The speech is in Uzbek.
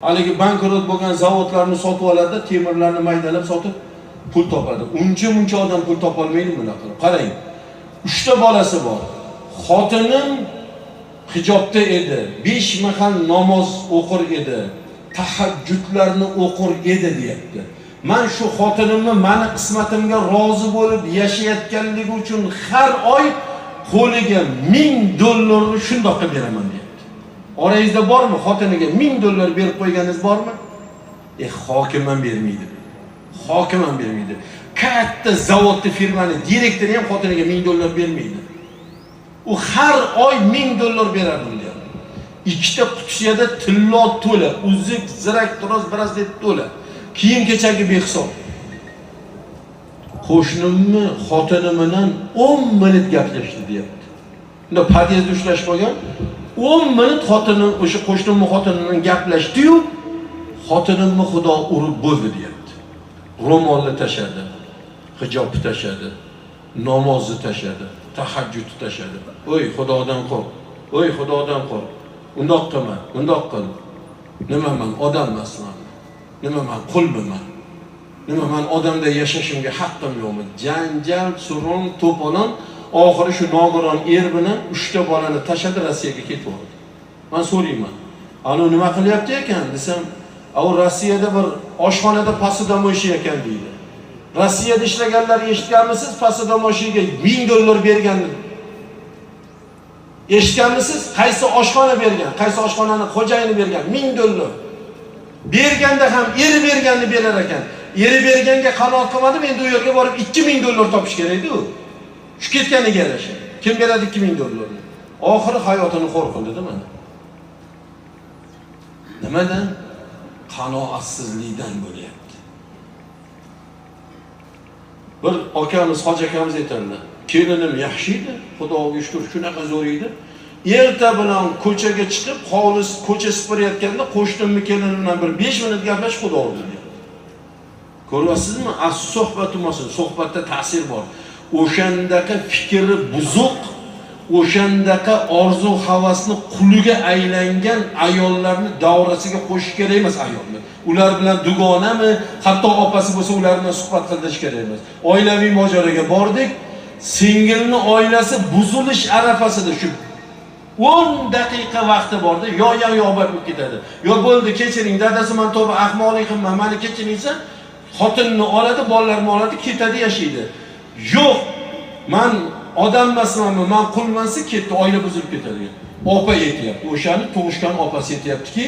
Haligi bankrot bo'lgan zavodlarni sotib oladi, temirlarni maydalab sotib pul topadi. Uncha muncha odam pul topolmaydi bunaqa qilib. Qarang, 3 ta bolasi bor. Xotinim hijobda edi, 5 mahal namoz o'qir edi, tahajjudlarni o'qir edi deyapti. Man shu xotinimni mani qismatimga rozi bo'lib yashayotganligi uchun har oy qo'liga $1000 shundoq qilib beraman deyapti. Orangizda bormi xotiniga $1000 berib qo'yganingiz bormi? Hokim ham bermaydi. Hokim ham bermaydi. Katta zavodni firmani direktori ham xotiniga $1000 bermaydi. U har oy $1000 berardim deyapti. 2 ta qutisiyada tillo to'la, uzik, zirak, taroz, braslet to'la. Kiyim-kechagi behisob. Qo'shnimni xotini bilan 10 minut gaplashdi deyapti. Unda podyezdda ushlashib qolgan, 10 minut xotini o'sha qo'shnimni xotini bilan gaplashdi-yu, xotinimni Xudo urib bo'ldi deyapti. Ro'molni tashadi, hijobni tashadi, namozni tashadi, tahajjudni tashadi. Oy Xudodan qo'rq, oy Xudodan qo'rq. Undoq qilma, undoq qil. Nima man odam emasman? Nima man qulmiman? Nima man odamda yashashimga haqqim yo'qmi? Janjal, surun, to'polon, oxiri shu nogiron er bilan 3 ta bolani tashladi, Rossiyaga ketib oldi. Men so'rayman. Ana nima qilyapti ekan desam, u Rossiyada bir oshxonada посудомойщик ekan deydi. Rossiyada ishlaganlar eshitganmisiz? Посудомойщик ga $1000 berganini. Eshitganmisiz? Qaysi oshxona bergan? Qaysi oshxonani xo'jayini bergan? $1000. Berganda ham eri berganini berar ekan. Eri berganga qanoat qilmadim, endi u yerga borib $2000 topish kerak-ku. Shu ketganiga yarasha. Kim beradi $2000ni? Oxiri hayotini xo'r qildi-da mana. Nimadan? Qanoatsizlikdan bo'lyapti. Bir akamiz, hoji akamiz aytadilar. Kelinim yaxshi edi, Xudoga shukr, shunaqa zo'r edi. Erta bilan ko'chaga chiqib, hovli ko'cha sipirayotganda qo'shnimni kelini bilan bir 5 minut gaplashib Xudo urdi deyapti. Ko'ryapsizmi? As-suhbatu masul, suhbatda ta'sir bor. O'shandaqa fikri buzuq, o'shandaqa orzu havasni quliga aylangan ayollarni davrasiga qo'shish kerak emas ayolni. Ular bilan dugonami, hatto opasi bo'lsa ular bilan suhbat qildirish kerak emas. Oilaviy mojaroga bordik, singilni oilasi buzilish arafasida shu 10 daqiqa vaqti borda, yo yo yo bo'lib ketadi. Yo bo'ldi, kechiring, dadasi men to'ba ahmoqlik qilman, meni kechiring desa, xotinni oladi, bolalarini oladi, ketadi, yashaydi. Yo'q, men odam emasmanmi, men qulmansa ketdi, oila buzilib ketadi. Opa aytyapti, o'shani tug'ishgan opasi aytyaptiki,